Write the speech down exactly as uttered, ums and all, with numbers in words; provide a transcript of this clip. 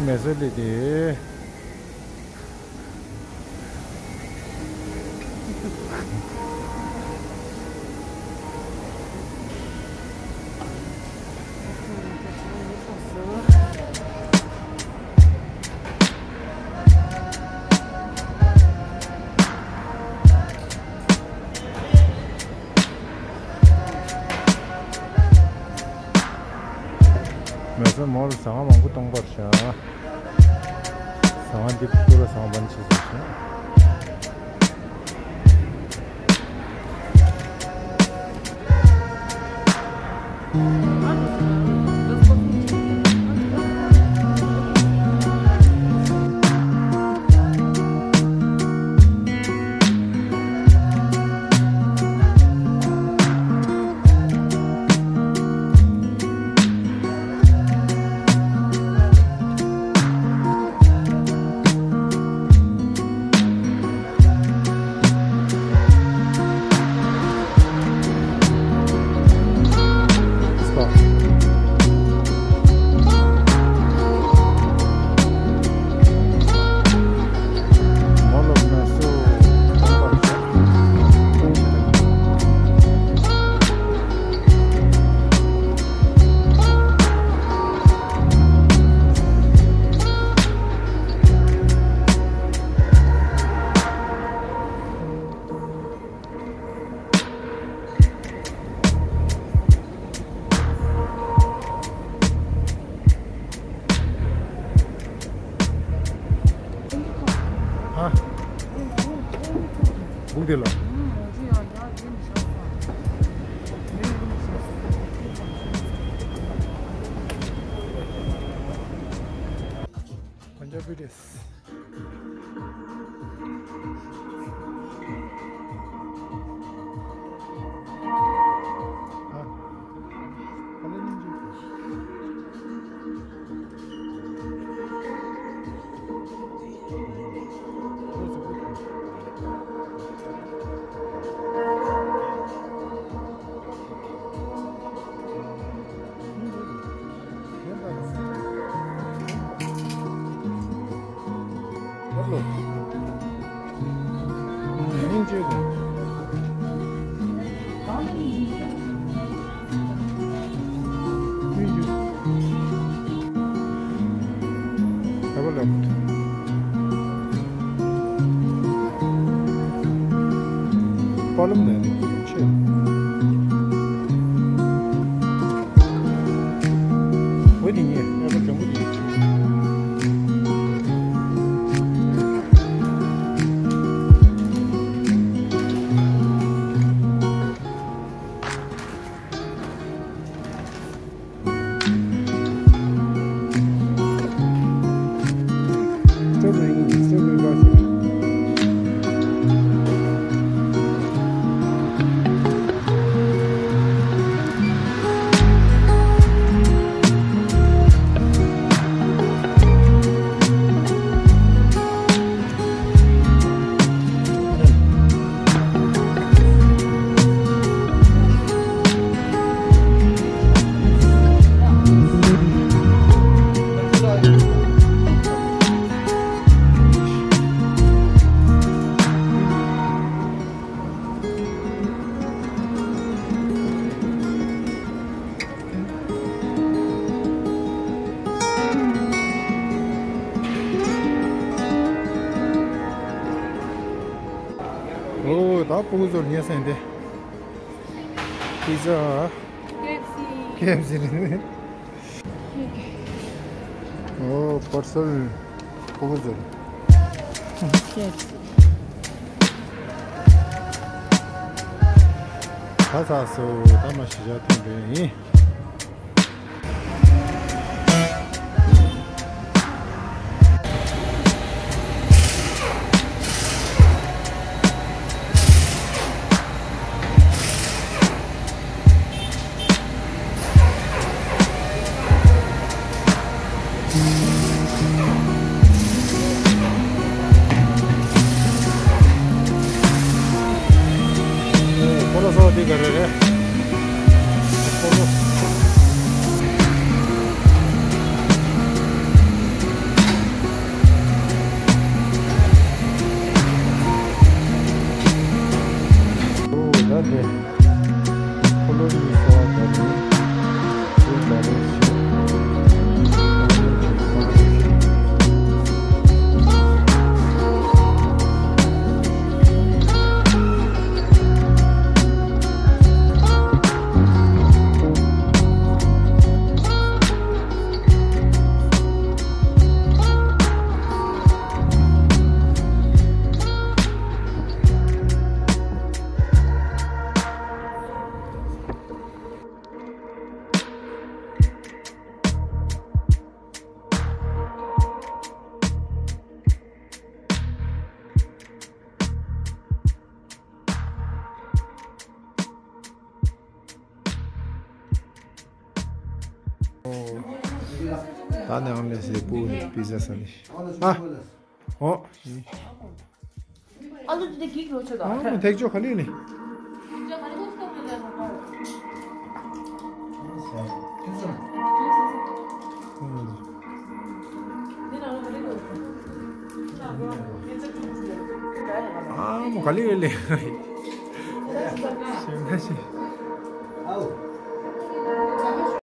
མེ་སོ་ལི་དེ། མེ་སོ་མོ་ལ་ཟ་ཁང་མང་པོ་གཏོང་པར་བྱ། ཟ་ཁང་འདི་ཕུ་ལ་ཟ་ཁང་བན་ཆེ་ཟེར་བྱ། ཨ། སྦུག་དེ་ལ། ཨ། Have a left. པ་ལུམ་ནས་ཆེ། འོ་དེ་ཉིད་ཨ་ཕ་འཇམ་པོ་དེ། ཨོ། ད་ཕྲུ་གུ་ཚོར་ཉལ་ས་ཡིན་ཏེ། པི་ཛ། ཀེ་ཨེཕ་སི། ཀེ་ཨེཕ་སི་རེད། ཨོ། པར་སལ་ཕྲུ་གུ་ཚོར། ཀེ་ཨེཕ་སི། ད་ཚགས་སོ། ད་མ་གཞིས་ཆགས་ཐོན་པ་ཡིན། སྤོ་ལོ་སོགས་འདི་ག་རེ་རེད། སྤོ་ལོ། ད་ནང་ལས་ཟས་པུ་པི་ཛ་ཟ་ནི། ཨ། ཨོ། ཨ་ལུ་དེ་གིག་རོ་ཆོད་ཨ་མོ་ཐེག་ཆོ་ག་ལི་ནི། ཨ་མོ་ག་ལི་ལི། ཞེ་ན་ཞེ།